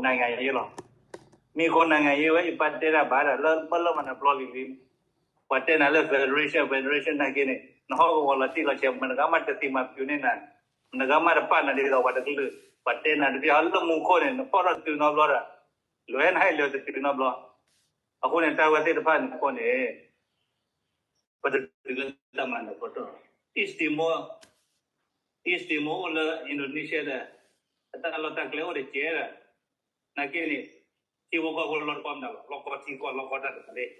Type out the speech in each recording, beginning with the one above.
နိုင်ငံရေးလီၤ. မ့ၢ်ကီး နိုင်ငံရေး ဝဲ ယပာ်တဲတၢ်ဘၣ်ဒီး လၢပလီၢ်မၤနၢၤပျီလံၤလံၤ, ပှၤတဲနၤလၢ federation federation နာ်က့န့ၣ် နဟီၣ်ကဝီၤလီၤတံၢ်လီၤဆဲး မတဂၤမးတသ့မၤပျုၤန့ၢ်နၤ, မတဂၤမးတပာ်နၤဒ်သိးပှၤတကလုာ်, ပှၤတဲနၤတဘျီလၢမူခိၣ်န့ၣ် နဖီၣ်ထီၣ်တုၤနီတဘျီဒီး လဲၤနဟဲလဲၤတတုၤနီတဘျီ. အဃိန့ၣ် တၢ်ဝဲသ့ၣ်တဖၣ်န့ၣ်အဃိန့ၣ် ပတတုၤလၢတၢ်မၤနၢၤဖီတၢၣ်, East Timor, East Timor အိၣ်လၢ Indonesia ဒီး အတၢ်လီၢ်တၢ်ကျဲအိၣ်တကဲဒီး နာ်က့န့ၣ် ထံဖိကီၢ်ဖိလီၢ်တကီမနုၤလီၤ, လီၢ်ကီထံကီၢ် လီၢ်ကီတၢ်သဘျ့,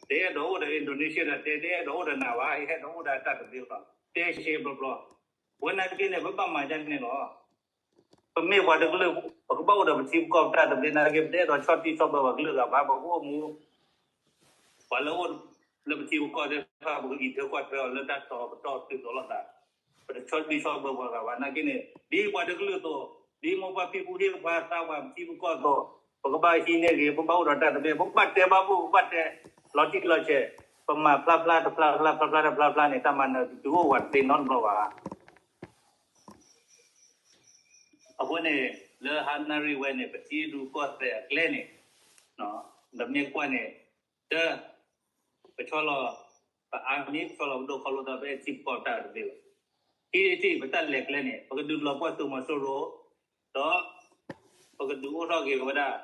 တအဲၣ်ဒိးအိၣ်ဒီး Indonesia ဒီး တအဲၣ်ဒိးအိၣ်ဒီးနၤဘၣ်, ဟဲဒိးအိၣ်ဒီးတၢ်သဘျ့လီၤ, တဲရှဲဘျီဘျီ. ဝဲနာ်က့န့ၣ် ပဘၣ်မၤဒ်န့ၣ်လီၤ. ပမ့ၢ်ပှၤတကလုာ် ပကဘၣ်အိၣ်ဒီးပထံပကီၢ်ပတၢ်သဘျ့နာ်က့ ပတအဲၣ်ဒိးဆီၣ်တံၢ်ဆီၣ်ဘၢပှၤကလုာ်ဂၤဘၣ်, ပကအိၣ်မူ ပှၤလၢအိၣ်လၢပထံပကီၢ်သ့ၣ်တဖၣ် ပကအံးထွဲကွၢ်ထွဲအီၤလၢတၢ်တီပတီၢ်တုၤသိးလိာ်သး, ပတဆီၣ်တံၢ်ဆီၣ်ဘၢပှၤဂၤဘၣ်. နာ်က့န့ၣ် ဒ်ပှၤတကလုာ်အသိး, ဒ်မိၢ်ပၢ်ဖံဖုဟ့ၣ်ပှၤသးပှၢ်ပထံပကီၢ်အသိး, ပကဘၣ်ဟံးန့ၢ်ဂ့ၤ, ပဘၣ်အိၣ်ဒီးတၢ်သဘျ့, ပဘၣ်တဲဘၣ်ဘူၣ်, ပဘၣ်တဲလီၤတံၢ်လီၤဆဲး, ပမၤဖျါဖျါတဖျါဖျါ ဖျါဖျါတဖျါဖျါန့ၣ် တၢ်မၤနၢၤတတုၤအိၣ်ဝဲသ့နီတဘျီဘၣ်. အဃိန့ၣ် လၢဟါနၣ်ရံၣ်ဝဲန့ၣ် ပထံရူၢ်ကီၢ်သဲးအကျဲန့ၣ် ပမ့ၢ်ကွၢ်န့ၣ် တၢ် ပဆီလီၤ ပ army ပဆီလီၤပဒိၣ်ခီဖျိဒီး ပအဲၣ်ထံပကီၢ်တၢ်တဘ့ၣ်လီၤ. ခံထံၣ် ပတၢ်လဲၤကျဲန့ၣ် ပကဒုးလီၤပှီၢ်သုးမီၤစိရိၤ ဒီး ပကဒုးအိၣ်ထီၣ်က့ၤဝဲဒၣ်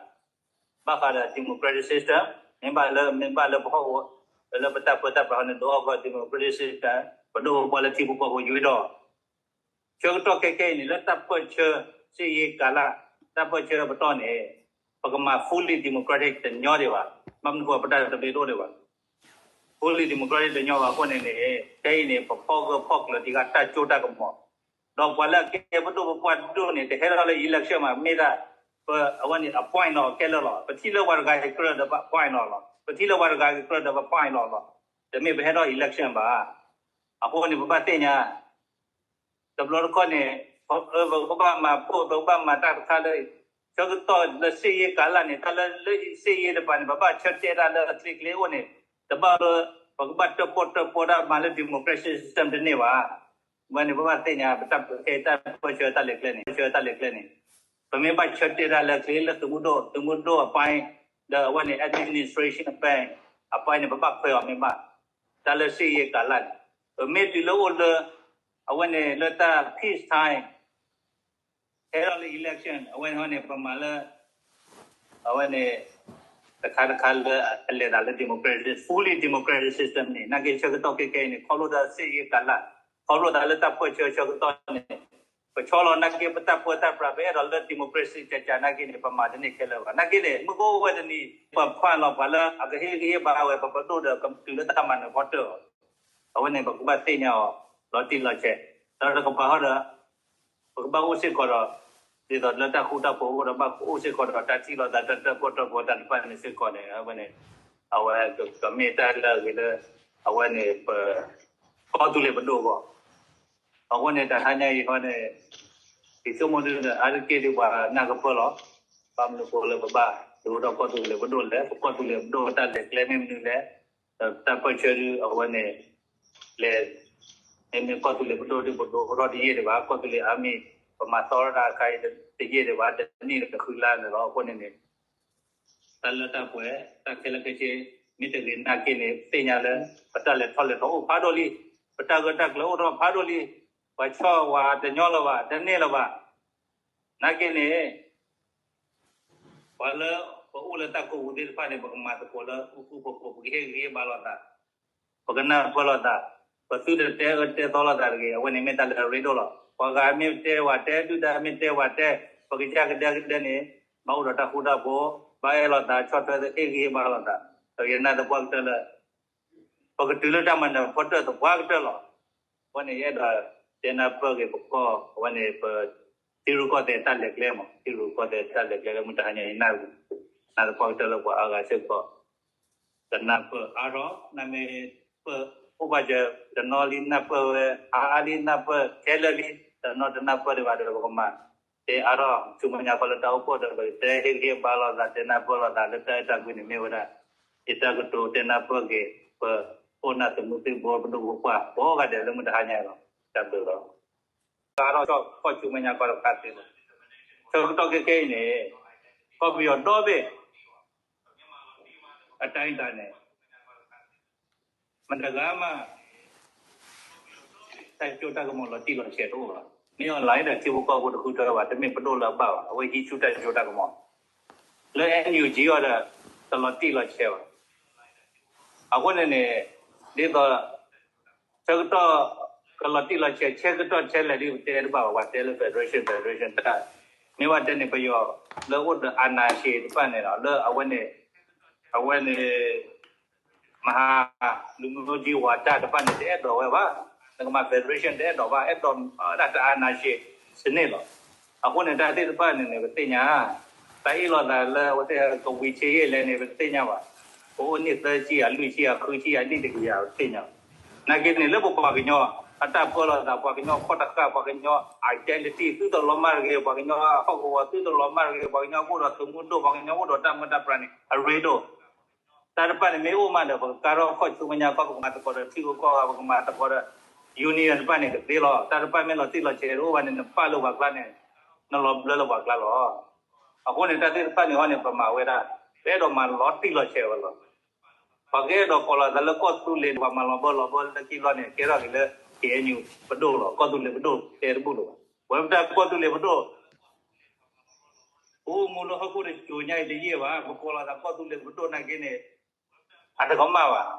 ဘၣ်ဃးဒီး democratic system, မ့ၢ်ဘၣ်လၢ မ့ၢ်ဘၣ်လၢပဟီၣ်ကဝီၤ လၢပတၢ်ပၢတၢ်ပြးန့ၣ် ဒုးအိၣ်ထီၣ်က့ၤ democratic system, ပဒိၣ်ပပှၢ်လၢထံဖိကီၢ်ဖိ ရွေးဒီး ဆၢကတီၢ်ခဲခဲအံၤန့ၣ် လၢတၢ်ပၢၢ်ဆၢ စစ်ရေးကာလ တၢ်ပၢၢ်ဆၢပတီၢ်န့ၣ် ပကမၤ fully democratic တညီဒံးဘၣ်. ဘၣ်မနုၤဃိ ပတၢ်သဘျ့တအိၣ်ဒံးဘၣ်. fully democratic တညီဘၣ်အဃိန့ၣ်န့ၣ် ခဲအံၤန့ၣ် ပဖီၣ်ဂၢၢ်ဖီၣ်ကျၢၤဒံးဃာ်တၢ်စိတၢ်ကမီၤ, ဒီးပှၤလၢအကဲပဒိၣ်ပပှၢ်ဒိၣ်န့ၣ် တဟဲထီၣ်လၢ election ဘၣ်, မ့ၢ်ဒၣ် ပ အဝဲန့ၣ် appoint လီၤခဲလၢာ်လီၤ. ပထံၣ်လၢပှၤတဂၤဟဲကြၢးဒီးပ appoint လီၤလီၤ. ပထံၣ်လၢပှၤတဂၤဟဲကြၢးဒီးပ appoint လီၤလီၤ. တမ့ၢ်ပဟဲထီၣ် election ဘၣ်. အဃိန့ၣ် ပဘၣ်သ့ၣ်ညါ တဘျီတခီၣ်န့ၣ် ပကဘၣ်မၤပိၢ် ပကဘၣ်မၤတၢ်တခါလၢ ဆၢကတီၢ်လၢ စစ်ရေးကာလ န့ၣ် တၢ်လၢ စစ်ရေး တပၤန့ၣ် ပဘၣ်ဆၢတဲာ်တၢ်လၢအချ့ချ့အိၣ်န့ၣ် တဘၣ်လၢ ပကဘၣ်တၢၣ်ပီၣ်တၢၣ်ပီတၢ်မၤလၢ democratic system တန့ၢ်ဘၣ်. ဝဲန့ၣ် ပဘၣ်သ့ၣ်ညါ ပတၢ်ပၢၢ်ဆၢတၢ်လဲၤကျဲန့ၣ် ဆၢတၢ်လဲၤကျဲန့ၣ် ပမ့ၢ်ဘၣ်ဆၢတဲာ်တၢ်လၢချ့လၢသုးမုၢ်ဒိၣ် သုးမုၢ်ဒိၣ်အပိုင်း ဒီးအဝဲန့ၣ် administration အပိုင်း အပိုင်းန့ၣ် ပဘၣ်ခွဲးအီၤမ့ၢ်ဘၣ် တၢ်လၢ စစ်ရေးကာလ န့ၣ် ပမ့ၢ်တုၤလၢအိၣ်လၢ အဝဲန့ၣ်လၢတၢ် peace time ဟဲထီၣ်လၢ election အဝဲန့ၣ်န့ၣ် ပမၤလၢ အဝဲန့ၣ် တခါတခါလၢအလဲၤသးလၢ democracy, fully democratic system န့ၣ် နာ်က့ဆၢကတီၢ်ခဲခဲအံၤန့ၣ် ခီဖျိသး စစ်ရေးကာလ ခီဖျိသးလၢတၢ်ပၢၢ်ဆၢဆၢကတီၢ်န့ၣ် ပဆီလီၤနာ်က့ပတၢ်ပၢတၢ်ပြး ပအဲၣ်ဒိးလၢ democracy ကကနာ်က့န့ၣ် ပမၤတန့ၢ်ခဲလၢာ်ဘၣ်. နာ်က့န့ၣ် မုၢ်ကအိၣ်ဝဲတနံၤ ပ point လီၤ ပှၤလၢအကဟ့ၣ်ဂံၢ်ဟ့ၣ်ဘါဝဲ ပပဒိၣ်ဒီးကတုၤလၢတၢ်မၤနၢၤဖီတၢၣ်အီၤ အဝဲန့ၣ် ပကဘၣ်သ့ၣ်ညါအီၤ လီၤတံၢ်လီၤဆဲး ဒီးတကပၤဃီဒီး ပကဘၣ်အိၣ်စ့ၢ်ကီးဒီး ဒ်သိးလၢတၢ်ဃူတၢ်ဖိးအိၣ်ဒီး ဘၣ်အိၣ်စ့ၢ်ကီးဒီးတၢ်ထံၣ်လိာ်သး တၢ်တၢၣ်ပီၣ်တၢၣ်ပီတၢ်တဖၣ်န့ၣ်စ့ၢ်ကီးန့ၣ် အဝဲန့ၣ် အဝဲကမ့ၢ်တၢ်လၢအဂ့ၤလၢ အဝဲန့ၣ် ပ ကီၢ်သူလ့ၤပဒိၣ်အဂီၢ် အဃိန့ၣ် တဟါညါအံၤဃီန့ၣ် ယဆိကမိၣ်ဒ်န့ၣ် အါတက့ၢ်ဒ်ပှၤနၢ်ကပၢၢ်လီၤ. ဘၣ်မနုၤဃိလၢပဘၣ်ဒိၣ်ထီၣ်ကီၢ်သူလ့ၤပဒိၣ်လဲၣ်, ပကီၢ်သူလ့ၤပဒိၣ်တၢ်လဲၤကျဲမ့ၢ်မနုၤလဲၣ်, တၢ်ပၢၢ်ဆၢဒ်အဝဲန့ၣ် လဲၤ မ့မ့ၢ်ကီၢ်သူလ့ၤပဒိၣ်ဒ်ပဒိၣ်ထီၣ်တယံာ်ဒံးဘၣ်, ကီၢ်သူလ့ၤအါမံၤ ပမၤသီထီၣ်တၢ်အခါအံၤတယံာ်ဒံးဘၣ်, တနံၣ်တဃုလါန့ၣ်လီၤ. အဃိန့ၣ်န့ၣ် တၢ်လၢတၢ်ပှဲၤ တၢ်ခဲလၢာ်ခဲဆ့ မ့ၢ်တဂ့ၤနာ်က့န့ၣ် ပသ့ၣ်ညါလၢ ပတၢ်လဲၤထီၣ်လဲၤထီအိၣ်ဖးဒိၣ်လံ, ပတၢ်ဂၢၢ်တၢ်ကျၢၤအိၣ်ထီၣ်ဖးဒိၣ်လံ, ပှၤဆီၣ်ဝဲတညီလၢၤဘၣ်, တန့ၢ်လၢၤဘၣ်. နာ်က့န့ၣ် ပှၤလၢပအိၣ်လၢတၢ်ကိးပူၤသ့ၣ်တဖၣ်န့ၣ် ပကမၤသကိးလၢဃူဃူဖိးဖိး, ပကဟ့ၣ်ဂံၢ်ဟ့ၣ်ဘါလိာ်သး, ပကနၢ်ပၢၢ်လိာ်သး, ပသုတတဲအၢတဲသီလိာ်သးတဂ့ၤ. အဝဲန့ၣ်မ့ၢ်တၢ်လၢအရ့ဒိၣ်လီၤ. ပှၤဂၤမ့ၢ်တဲဝဲတဲ, ဒုၣ်ဒါမ့ၢ်တဲဝဲတဲ, ပကစၢ်ကဒဲကဒဲန့ၣ် ဘၣ်အိၣ်ဒီးတၢ်ဃူတၢ်ဖိး, ဘၣ်အဲၣ်လိာ်သး, ဆီၣ်ထွဲဟ့ၣ်ဂံၢ်ဟ့ၣ်ဘါလိာ်သး, ဒီးယနာ်သပှၢ်ကတၢၢ်လၢ ပကတုၤလၢတၢ်မၤနၢၤဖီတၢၣ်သပှၢ်ကတၢၢ်လီၤ. အဃိန့ၣ် ယအဲၣ်ဒိးတဲနၢ်ပၢၢ်က့ၤပကီၢ်, အဝဲန့ၣ် ပထံရူၢ်ကီၢ်သဲးတၢ်လဲၤကျဲမး, ထံရူၢ်ကီၢ်သဲးတၢ်လဲၤကျဲလၢမုၢ်တဟါညါအံၤ နာ်သပှၢ်ကတၢၢ်လၢပှၤအါဂၤစ့ၢ်ကီး ကနၢ်ပၢၢ်အါထီၣ်, နမ့ၢ်ပၢၢ်အိၣ်ဘၣ်စၢၤ တနီၤလံနၢ်ပၢၢ်ဝဲ, အါအါလံနၢ်ပၢၢ်ခဲလၢာ်လံ, တနီၤတနၢ်ပၢၢ်ဒံးဘၣ်ဒီး ပကမၤ တဲအါထီၣ်ဆူမဲာ်ညါဃီလၢတၢ်အိၣ်ဖှိၣ်ဒီး ပကတဲဟ့ၣ်ဂံၢ်ဟ့ၣ်ဘါလိာ်သး တဲနၢ်ပၢၢ်လိာ်သးလၢတၢ်အဲၣ်တၢ်ကွံန့ၣ်မ့ၢ်ဝဲဒၣ် ယတၢ်ကတိၤတဲနၢ်ပၢၢ်က့ၤ ပခိၣ်နၢ်သုးမုၢ်သံၣ်ဘိ ပဒိၣ်ပပှၢ်ကိးဂၤဒဲးလၢမုၢ်တဟါညါအံၤလီၤ. တၢ်ဘျုးလီၤ. အါထီၣ်ကီၢ်ဆူမဲာ်ညါဃီတခါသ့လီၤ. ဆၢကတီၢ်ခဲခဲအံၤန့ၣ် ကီၢ်ပယီၤဒီဘ့ၣ် အတၢ်အံၤတၢ်န့ၣ် မတၤတဂၤမး တၢ်စိတၢ်ကမီၤလီၤတံၢ်လီၤဆဲးတအိၣ်ဘၣ်. မ့ၢ်အီၤလၢဒီးထံဖိကီၢ်ဖိတဃုထၢဘၣ်, တမ့ၢ်ပဒိၣ်လၢအဘၣ်ဘၣ်, အဝဲဟံးဆူၣ်တၢ်စိတၢ်ကမီၤ လၢ NUG အီၤဒီး တလီၤတံၢ်လီၤဆဲးဘၣ်. အဃိန့ၣ်န့ၣ် ဒ်သိး ဆၢကတီၢ် ကလီၤတံၢ်လီၤဆဲး ဆၢကတီၢ်ထဲလဲၣ်ဒ်ပတဲတဘၣ်ဘၣ်, ပှၤတဲလၢ federation federation တၢ် မ့ၢ်ဘၣ်တဲန့ၣ် ပယီၤလၢအိၣ်ဒီးအာဏာရှင်တဖၣ်န့ၣ်ဒီး လၢအဝဲန့ၣ် အဝဲန့ၣ် မဟာလူမျိုးကြီးဝါဒတဖၣ်န့ၣ် တအဲၣ်ဒိးဝဲဘၣ်. နကမၤ federation တအဲၣ်ဒိးဘၣ်, အဲၣ်ဒိးဒၣ်တၢ်အာဏာရှင်စနစ်လီၤ. အဃိန့ၣ် တၢ်သ့ၣ်တဖၣ်န့ၣ်န့ၣ် ပသ့ၣ်ညါ, တၢ်အ့ၣ်လိာ်သးလၢအဝဲသ့ၣ်ကဝံၤဆ့ယဲၢ်လဲၣ်န့ၣ် ပတသ့ၣ်ညါဘၣ်. ပအိၣ်နံၣ်သၢဆံယၤ လွံၢ်ဆံယၤ ဃုဆံယၤ နံၣ်တကယၤ ပတသ့ၣ်ညါဘၣ်. နာ်က့န့ၣ် လၢပပှၤကညီ အတၢ်ပၢလီၤသး ပှၤကညီခီၣ်တဃာ် ပှၤကညီ identity သုတလီၤမၢ်တဂ့ၤ, ပှၤကညီဟီၣ်ကဝီၤသုတလီၤမၢ်တဂ့ၤ, ပှၤကညီအိၣ်ဒီးသုးမုၢ်ဒိၣ်, ပှၤကညီအိၣ်ဒီးတၢ်မၢတၢ်ပြးန့ၣ် အရ့ဒိၣ် တၢ်တဖၣ်န့ၣ်မ့ၢ်အိၣ်မးဒီး ပကကါထီၣ်ခီၣ်ဆူမဲာ်ညါခီ, ပကမၤသကိးဒီးထံဂုၤကီၢ်ဂၤ, ပကမၤသကိးဒီး union တဖၣ်န့ၣ်ကသ့လီၤ. တၢ်တဖၣ်မ့ၢ်လီၤတံၢ်လီၤဆဲးတအိၣ်ဘၣ်န့ၣ် နပာ်လၢပှၤကျါန့ၣ် နလီၤဘျၢလၢပှၤကျါလီၤ. အဃိန့ၣ် တၢ်သ့ၣ်တဖၣ်န့ၣ်ဟီန့ၣ် ပမၤဝဲဒၣ် ပအဲၣ်ဒိးမၤလီၤတံၢ်လီၤဆဲးဝဲလီၤ. ပှၤကအဲၣ်ဒိးကိးလီၤသးလၢကီၢ်သူလ့ၤန့ၣ် ပှၤမၤလီၤဘၢလီၤဘၢလၢခံဘျီန့ၣ် ကဲထီၣ်က့ၤလၢ KNU ပဒိၣ်လီၤ. ကီၢ်သူလ့ၤပဒိၣ်တဲတဘူၣ်လၢၤဘၣ်. ဝဲပတၢ်ကီၢ်သူလ့ၤပဒိၣ် အိၣ်မူလၢဟီၣ်ခိၣ်တစိၤညါအံၤတယံာ်ဘၣ်, ပကိးလီၤသးကီၢ်သူလ့ၤပဒိၣ်နာ်က့န့ၣ် အတကမၣ်ဘၣ်.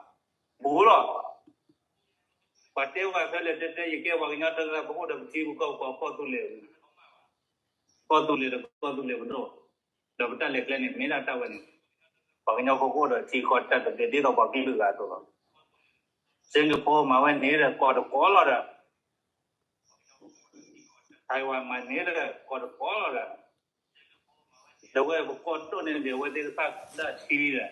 ဘူးလီၤ. ပှၤတဲဝဲဖဲလဲၣ်တဲတဲ ယကဲပှၤကညီတဂၤ ပအိၣ်ဒီးပထံပကီၢ် ပကိးကီၢ်သူလ့ၤ, ကီၢ်သူလ့ၤဒီးကီၢ်သူလ့ၤပဒိၣ်, ဒီးပတၢ်လဲၤကျဲန့ၣ် မ့ၢ်ဒၣ်တၢ်ဝဲန့ၣ် ပှၤကညီဖိကအိၣ်ဒီးထံကီၢ်တၢ်သဘျ့ ဒ်သိးပှၤကလုာ်ဂၤအသိးလီၤ. စ့ကဖိမၤဝဲန့ၣ်ဒီး ကိးတကိးလီၤဒီး Taiwan မၤန့ၢ်ဒီးကိးတကိးလီၤဒီး ဒီးဝဲပကီၢ်ဒိၣ်န့ၢ်ဒံးအဝဲသ့ၣ်တဖၣ်ဒၣ်ထံဒီး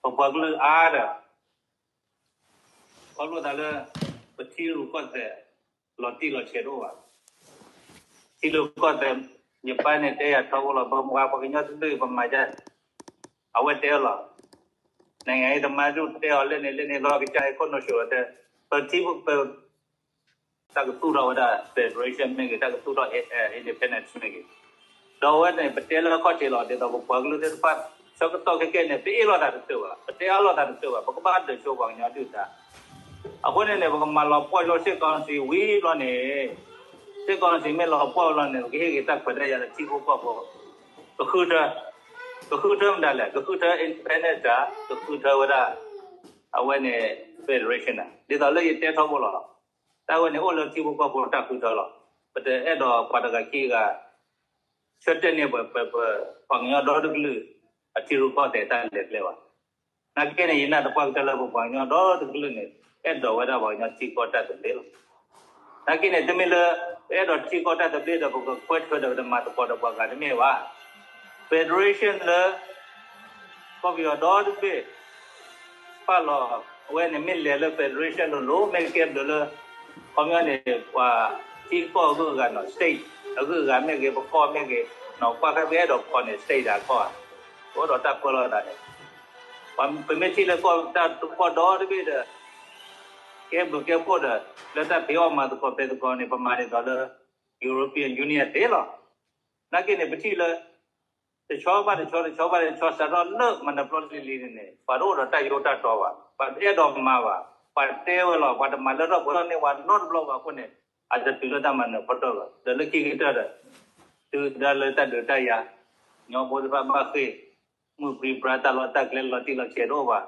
ပပှၤကလုာ်အါဒီး ခီဖျိသးလၢ ပထံရူၢ်ကီၢ်သဲး လီၤတံၢ်လီၤဆဲးတအိၣ်ဘၣ်. ထံရူၢ်ကီၢ်သဲး ယပၢ်န့ၣ်တဲယၤထီဘိလီၤ, ပမၤပှၤကညီတဒူၣ်ပမၤယါ အဝဲတဲလီၤ. နိုင်ငံရေးသမားဒူၣ်တဲအီၤလၢန့ၣ်လၢန့ၣ်လီၤ, ကစၢ်ဟဲခိၣ်နူာ်ဆိးအီၤတဲ ပထံပ တၢ်ကသူၣ်ထီၣ်ဝဲဒၣ် federation မ့ၢ်ဂ့ၤ, တၢ်ကသူၣ်ထီၣ် independence မ့ၢ်ဂ့ၤ, ဒီးအဝဲန့ၣ် ပတဲလၢအခီၣ်ထံးလီၤ. ဒ်သိးပပှၤကလုာ်သ့ၣ်တဖၣ် ဆၢကတီၢ်ခဲကဲန့ၣ် ပအ့ၣ်လိာ်သးတတုာ်ဘၣ်, ပတဲအါလိာ်သးတတုာ်ဘၣ်, ပကဘၣ်ဒုးဆိပှၤကညီဒုၣ်ဒါ. အဃိန့ၣ်န့ၣ် ပကမၤလီၤပှီၢ်လၢ စစ်ကောင်စီ ဝံၤဘျီန့ၣ်, စစ်ကောင်စီ မ့ၢ်လီၤပှီၢ်ဘျီန့ၣ် ပကဟ့ၣ်က့ၤတၢ်ခွဲးတၢ်ယာ်လၢထံဖိကီၢ်ဖိ, ကဃုထၢ, ကဃုထၢမတၤလဲၣ်, ကဃုထၢ independence တၢ်, ကဃုထၢဝဲဒၣ် အဝဲန့ၣ် federation တၢ်, ဒ်သိးလၢယတဲထီဘိလီၤ. တၢ်ဝဲန့ၣ်အိၣ်လၢထံဖိကီၢ်ဖိတၢ်ဃုထၢလီၤ. ပတအဲၣ်ဒိးပှၤတဂၤခံဂၤ ဆၢတဲာ်န့ၢ်ပှၤ ပ ပ ပှၤကညီဒီတကလုာ် အထံရူၢ်ကီၢ်သဲးတၢ်လဲၤကျဲဘၣ်. နာ်က့န့ၣ် ယနာ်သပှၢ်ကတၢၢ်လၢပပှၤကညီဒီတကလုာ်န့ၣ် အဲၣ်ဒိးဝဲဒၣ်ပှၤကညီထံကီၢ်တၢ်သဘျ့လီၤ. နာ်က့န့ၣ် တမ့ၢ်လၢ ပအဲၣ်ဒိးထံကီၢ်တၢ်သဘျ့ဒီး ပကကွဲးထွဲဒီး ပတမၤသကိးဒီးပှၤဂၤတမ့ၢ်ဘၣ်. federation လၢ ကီၢ်ပယီၤဒီတဘ့ၣ် ပာ်လီၤ အဝဲန့ၣ်မ့ၢ်လဲၤလၢ federation လိၤလိၤ မ့ၢ်ကဲဘျုးလၢ ခီပညီန့ၣ် ပှၤထံကီၢ်အဂုၤအဂၤနီၤ state အဂုၤအဂၤမ့ၢ်ဂ့ၤ ပကီၢ်မ့ၢ်ဂ့ၤ နီၤ ပှၤဖဲပအဲၣ်ဒိးကီၢ်န့ၣ် state ဒၣ်ကီၢ်ဧါ, အိၣ်ဒီးတၢ်ပၢလီၤသးန့ၣ် ပမ့ၢ်ထံၣ်လၢကီၢ်တၢ်ကီၢ်ဒီတဘ့ၣ်ဒီး ကဲဘျုးကဲဖှိၣ်ဒီး လၢတၢ်ဖံးအီၣ်မၤသကိးပဲသကိးန့ၣ် ပမၤဒ်သိးလၢ European Union သ့လီၤ. နာ်က့န့ၣ် ပထံၣ်လၢ တဆီဘၣ်တဆီ တဆီဘၣ်တဆီ စးထီၣ်လၢမနုၤပျီလံၤလံၤန့ၣ်န့ၣ် ပှၤတအိၣ်ဒီးတၢ်ယိးတၢ်တီၤဘၣ်, ပှၤတအဲၣ်ဒိးမၤဘၣ်, ပှၤတဲဝဲလီၤ, ပှၤတမၤလၢထီၣ်ပှဲၤထီၣ်န့ၢ်ပှၤနီတဘျီဘၣ်အဃိန့ၣ် အတတုၤလၢတၢ်မၤနၢၤဖီတၢၢ်ဘၣ်. ဒီးလၢခံကတၢၢ်ဒီး တုၤဒၣ်လၢတၢ်ဒုးတၢ်ယၤ, ကညီဖိတဖၣ်ဘၣ်ဃ့ၢ်, မုၢ်ပြံပြါတၢ်လီၢ်တၢ်ကျဲလီၤတံၢ်လီၤဆဲးတအိၣ်ဘၣ်,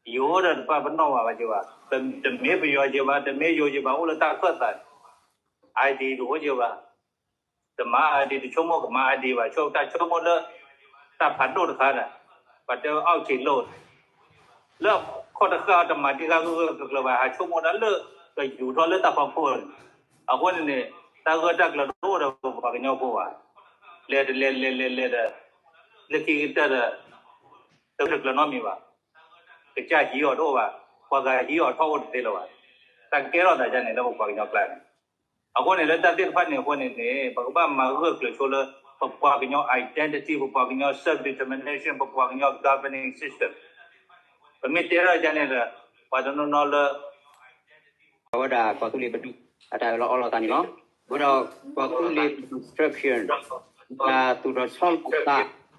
ယိၤဒီးတဖၣ်ပနီၣ်ဘၣ်ဘၣ်က့ၤဘၣ်, တမ့ၢ်ပယီၤက့ၤဘၣ်, တမ့ၢ်ယိၤက့ၤဘၣ် အိၣ်လၢတၢ်ခၢၣ်သးန့ၣ် ID တအိၣ်က့ၤဘၣ် တမၤ ID တဆိကမိၣ်ကမၤ ID ဘၣ်, ဆိတၢ်ဆိကမိၣ်လၢ တၢ်ဖးဒိၣ်တခါဒီး ပှၤတဲဝဲ အောက်ခြေလုပ် လၢခီၣ်တဃာ်တမၤတံၢ်ဃာ်ဂၢၢ်ဂၢၢ်ကျၢၤကျၢၤဘၣ်, ဟးဆိကမိၣ်တၢ်လၢကယူၤထီၣ်လၢတၢ်ဖီခိၣ်န့ၣ်, အဃိန့ၣ်န့ၣ် တၢ်ဂၢၢ်တၢ်ကျၢၤတအိၣ်ဒီးပပှၤကညီဖိဘၣ်, လဲၤတလဲၤလဲၤလဲၤလဲၤဒီး လၢခံကတၢၢ်ဒီး တဂၢၢ်တကျၢၤနီတမံၤဘၣ်, ကစၢ်ဟံးအီၤတအိၣ်ဘၣ်, ပှၤဂၤဟံးအီၤထီၣ်အိၣ်တသ့လၢၤဘၣ်, တၢ်ကဲထီၣ်သးဒ်န့ၣ်လၢပပှၤကညီကျါန့ၣ် အဃိန့ၣ် လၢတၢ်သ့ၣ်တဖၣ်န့ၣ်အဃိန့ၣ်န့ၣ် ပကဘၣ်မၤဂၢၢ်ကျၢၤဆိလၢ ပပှၤကညီ identity, ပပှၤကညီ self determination, ပပှၤကညီ governing system, ပမ့ၢ်တဲထီၣ်ဒ်န့ၣ်ဒီး ပှၤတနီၤနီၤလၢ အဝဲဒၣ်ကီၢ်သူလ့ၤပဒုး အတၢ်အၢၣ်လီၤအီလီၤသးန့ၣ်လီၤ. ဝဲဒီးကီၢ်သူလ့ၤ instruction သူၣ်ထီၣ်ဆီ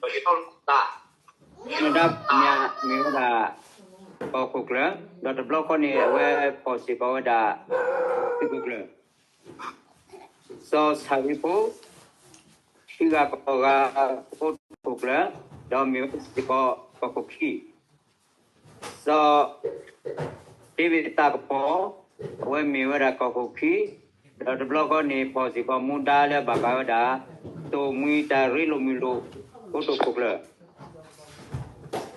လီၤသး မ့ၢ်ဝဲဒၣ် မ့ၢ်ဝဲဒၣ် ကီၢ်ခိၣ်ကျၢၢ်, ဒီးတဘျီဃီန့ၣ် အဝဲဖီၣ်စ့ၢ်ကီးဝဲဒၣ် သုးခိၣ်ကျၢၢ် စီၤဆၣ်ဂ့ၤဖိ ခံဂၤကီၢ်ဂၤ ကီၢ်ခိၣ်ကျၢၢ်, ဒီးမ့ၢ်ဝဲစ့ၢ်ကီးကီၢ်ခိၣ်ခံ စီၤဒ့ဝံးသးကပီၤ, အဝဲမ့ၢ်ဝဲဒၣ်ကီၢ်ခိၣ်ခံ, ဒီးတဘျီဃီန့ၣ် ဖီၣ်စ့ၢ်ကီးမူဒါလၢဘၣ်ဃးဝဲဒၣ် သိၣ်မှံတၢ်ရ့လိာ်မုာ်လိာ် ကိတိာ်ခိၣ်ကျၢၢ်,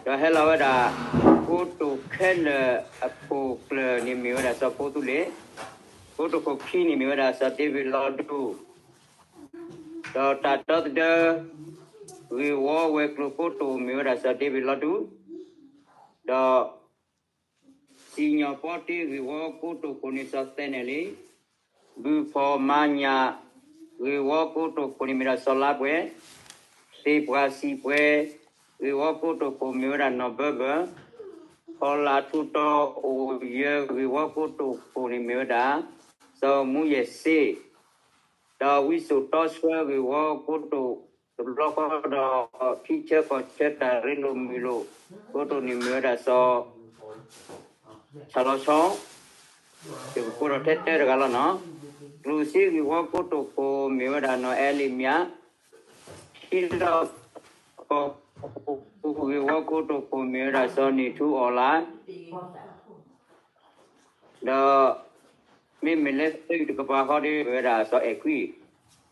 ဒီးဟဲလီၤဝဲဒၣ် ကိတိာ်ခဲလၢာ်အခိၣ်ကျၢၢ်န့ၣ် မ့ၢ်ဝဲဒၣ်စီၤဖိသူလ့ၣ်, ကိတိာ်ခိၣ်ခံန့ၣ် မ့ၢ်ဝဲဒၣ်စီၤဒ့ဝံးလီၤဒူ ဒီးတၢ်ဒီသဒၢ ဂ့ၢ်ဝီဝဲၤကျိၤကိတိာ် မ့ၢ်ဝဲဒၣ်စီၤဒ့ဝံးလီၤဒူ, ဒီး စံၣ်ညီၣ်ပီတ့ဂ့ၢ်ဝီကိတိာ်ခိၣ်န့ၣ် စီၤသဲနဲၣ်လံ, ဘုၣ်ဖီၣ်မၤညၣ် ဂ့ၢ်ဝီကိတိာ်ခိၣ်န့ၣ် မ့ၢ်ဒၣ်စီၤလါပှဲၤ, သ့ၣ်ပှၢ်စံၣ်ပှဲၤ ဂ့ၢ်ဝီကိတိာ်ခိၣ် မ့ၢ်ဝဲဒၣ်နီၢ်ဘၢဘၢ, ဖီလာ်ထူတီၤအိၣ်ယၢၤ ဂ့ၢ်ဝီကိတိာ်ခိၣ်န့ၣ် မ့ၢ်ဝဲဒၣ် စီၤမူယဲၢ်စ့, ဒီးဝံစိာ်တီဆှၢဂ့ၢ်ဝီကိတိာ် တဘျီဃီဒီး ထံဆၢကီၢ်ဆၢတၢ်ရ့လိာ်မုာ်လိာ် ကိတိာ်န့ၣ်မ့ၢ်ဝဲဒၣ်စီၤ ဆၣ်လီၤဆီ, ယကကိးဒီးထဲတၢတဂၤလီၤနီၤ, ကျိၣ်စ့ဂ့ၢ်ဝီကိတိာ်ခိၣ် မ့ၢ်ဝဲဒၣ်နီၢ်အဲလံမၠး, ထံလီၢ်ကီၢ်ပူၤဂ့ၢ်ဝီကိတိာ်ခိၣ် မ့ၢ်ဝဲဒၣ်စီၤနံၣ်ထူအီၣ်လါ ဒီး မ့မ့ၢ်လၢသုးတကပၤဃီဒီး မ့ၢ်ဝဲဒၣ်စီၤအဲၣ်ကွံ,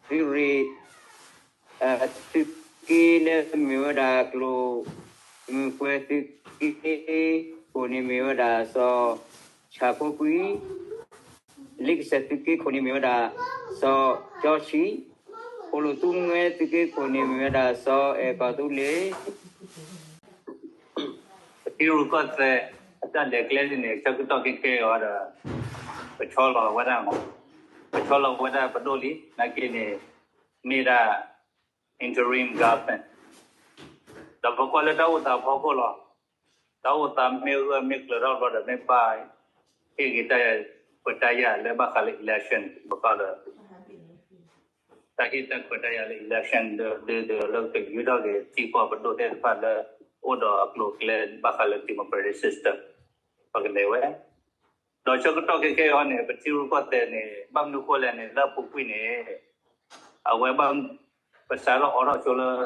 သုးရ့ၣ် သုးက့လၢမ့ၢ်ဝဲဒၣ်ကျိၣ် မုၢ်ပှဲၤသုးက့ခိၣ်န့ၣ်မ့ၢ်ဝဲဒၣ်စီၤ ဆၣ်ဖိကွံ, လ့ကစၢၢ်သုးက့ခိၣ်န့ၣ်မ့ၢ်ဝဲဒၣ် စီၤကၠီဆံ, ဖိလိာ်သူမှဲသုးက့ခိၣ်န့ၣ်မ့ၢ်ဝဲဒၣ်စီၤအဲၣ်ကီၢ်သူလ့ၤ ပထံရူၢ်ကီၢ်သဲး အတၢ်လဲၤကျဲန့ၣ် ဆၢကတီၢ်ခဲကဲအီၤဒီး ပဆီလီၤဝဲဒၣ်မး, ပဆီလီၤဝဲဒၣ်ပဒိၣ်လံ နာ်က့န့ၣ် မ့ၢ်ဒၣ် interim government ဒီးပကွၢ်လၢတၢ်အိၣ်သးဖီခိၣ်လီၤ. တၢ်အိၣ်သးမ့ၢ်ဂၢၢ်မ့ၢ်ကျၢၤထီၣ်ဘျီဒီး မ့ၢ်ဘၣ်ဟ့ၣ်ဂ့ၤတၢ်ခွဲးတၢ်ယာ်လၢဘၣ်ဃးလၢ election ပကွၢ်ဒီး တၢ်ဟ့ၣ်တၢ်ခွဲးတၢ်ယာ်လၢ election ဒီး ဒုးဒီးလၢကယူၤထီၣ်က့ၤထံကီၢ်ပဒိၣ်သ့ၣ်တဖၣ်လၢ အိၣ်ဒီးအကျိၤအကျဲဘၣ်ဃးလၢ democratic system ပကလဲၤဝဲ ဒီးဆၢကတီၢ်ခဲကဲအံၤန့ၣ် ပထံရူၢ်ကီၢ်သဲးန့ၣ် ဘၣ်မနုၤဃိလဲၣ်န့ၣ် လၢအပူၤကွံာ်န့ၣ် အဝဲဘၣ် ပစးထီၣ်အိးထီၣ်ဆိလၢ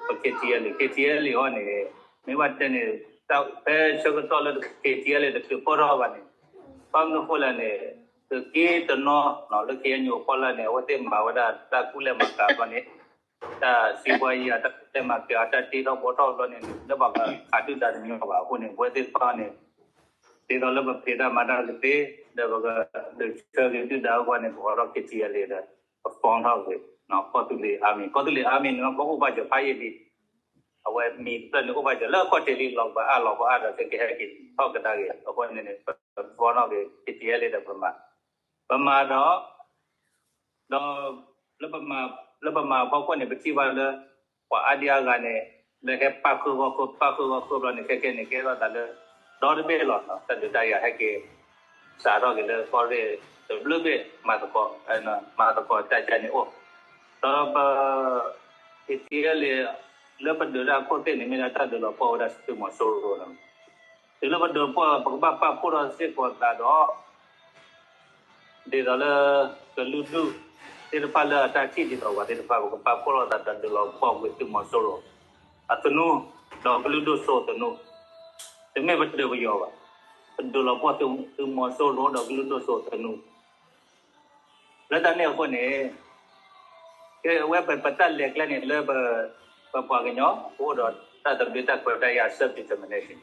ပ KTLA KTLA အံၤန့ၣ် မ့ၢ်ဘၣ်တဲန့ၣ် ဖဲဆၢကတီၢ်လၢ KTLA တချုးပၢၢ်ထီၣ်ဘၣ်န့ၣ် ဘၣ်မနုၤဃိလဲၣ်န့ၣ် သုးက့တနီၤလၢ KNU အဖီလာ်န့ၣ် အဝဲသ့ၣ်မၤဝဲဒၣ်တၢ်ကူၣ်လဲၢ်မၤကၤဘျီန့ၣ် တၢ်စံးဘှါယံၤ တၢ်ကူၣ်လဲၢ်မၤကၤ တၢ်တ့ထီၣ်ဘှီထီၣ်ဘျီန့ၣ် လၢဘၣ်ခးဒုၣ်ဒါတညီဘၣ်အဃိန့ၣ် ပဝဲသ့ၣ်တဖၣ်န့ၣ် ဒ်သိးလၢပဖံးတၢ်မၤတၢ်ကသ့ ဒီးပကဒုးဆၢက့ၤဒုၣ်ဒါအဂီၢ်န့ၣ် ပအိးထီၣ် KTLA ဒီး ပ form ထီၣ်က့ၤ ကီၢ်သူလ့ၤ army ကီၢ်သူလ့ၤ army န့ၣ် ကအိၣ်ဘၣ်စၢၤဖးယံာ်လံ အဝဲမံၤတဖျၢၣ်န့ၣ်အိၣ်ဘၣ်စၢၤလၢအခီၣ်ထံးလံ လီၤပှၤအါလီၤပှၤအါဒီး ကဟဲက့ၤထီၣ်ကဒါက့ၤ အဃိန့ၣ်န့ၣ် ပ form ထီၣ်က့ၤ KTLA ဒီးပမၤ ပမၤဒီး ဒီး လၢပမၤဖီခိၣ်န့ၣ် ပထံၣ်ဘၣ်လၢ ပှၤအါဒံအါဂၤန့ၣ် လၢဟဲပာ်ဃုာ်ဂီၢ်ဃုာ် ပာ်ဃုာ်ဂီၢ်ဃုာ်ဘျီန့ၣ် ခဲကဲန့ၣ် ကဲထီၣ်သးလၢ ဒီတဘ့ၣ်လီၤ တၢ်ဒုးတၢ်ယၤဟဲက့ၤ စးထီၣ်က့ၤလၢကီၢ်ရ့ၣ် တဘျုးဘ့ၣ် မၤသကိး မၤသကိးတၢ်ကါန့ၣ်အိၣ် ဒီးပ KTLA လၢပဒုးတၢ်အခိၣ်သ့ၣ်န့ၣ် မ့ၢ်ဒၣ်တၢ်ဒုးလီၤပှီၢ်ဝဲဒၣ်သုးမီၤစိရိၤန့ၣ် တုၤလၢပဒုးပှီၢ် ပကဘၣ်ပာ်ဖှိၣ်ထီၣ်စ့ၢ်ကီးသးဒီး ဒ်သိးလၢ ကလုာ်ဒူၣ်သ့ၣ်တဖၣ်လၢအတၢ်ထံၣ်ဒ်သိးပှၤသ့ၣ်တဖၣ် ပကဘၣ်ပာ်ဖှိၣ်ထီၣ်သးဒီးဒုးလီၤပှီၢ်ကွံာ်သုးမီၤစိရိၤ အသနူ ဒီးကလုာ်ဒူၣ်စိၤသနူ တမ့ၢ်ပဒုးပယီၤဘၣ် ပဒုးလီၤပှီၢ်သုးမီၤစိရိၤဒီးကလုာ်ဒူၣ်စိၤသနူ လၢတၢ်န့ၣ်အဃိန့ၣ် ကဲဝဲပတၢ်လဲၤကျဲန့ၣ်လၢ ပပှၤကညီ ပအိၣ်ဒီးတၢ်သဘျ့တၢ်ခွဲးတၢ်ယာ် self determination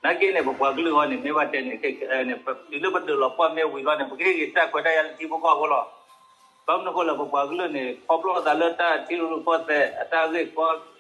နာ်က့န့ၣ် ပပှၤကလုာ်အဂီၢ်န့ၣ် မ့ၢ်ဘၣ်တဲန့ၣ် ခဲကဲန့ၣ် တုၤလၢပဒုးလီၤပှီၢ်မ့ၢ်ဝံၤလီၤန့ၣ် ပကဟ့ၣ်က့ၤတၢ်ခွဲးတၢ်ယာ်လၢထံဖိကီၢ်ဖိလီၤ. ဘၣ်မနုၤအဃိလဲၣ် ပပှၤကလုာ်န့ၣ် ခီဖျိသးလၢတၢ်ထံရူၢ်ကီၢ်သဲး အတၢ်ဂ့ၢ်ကီ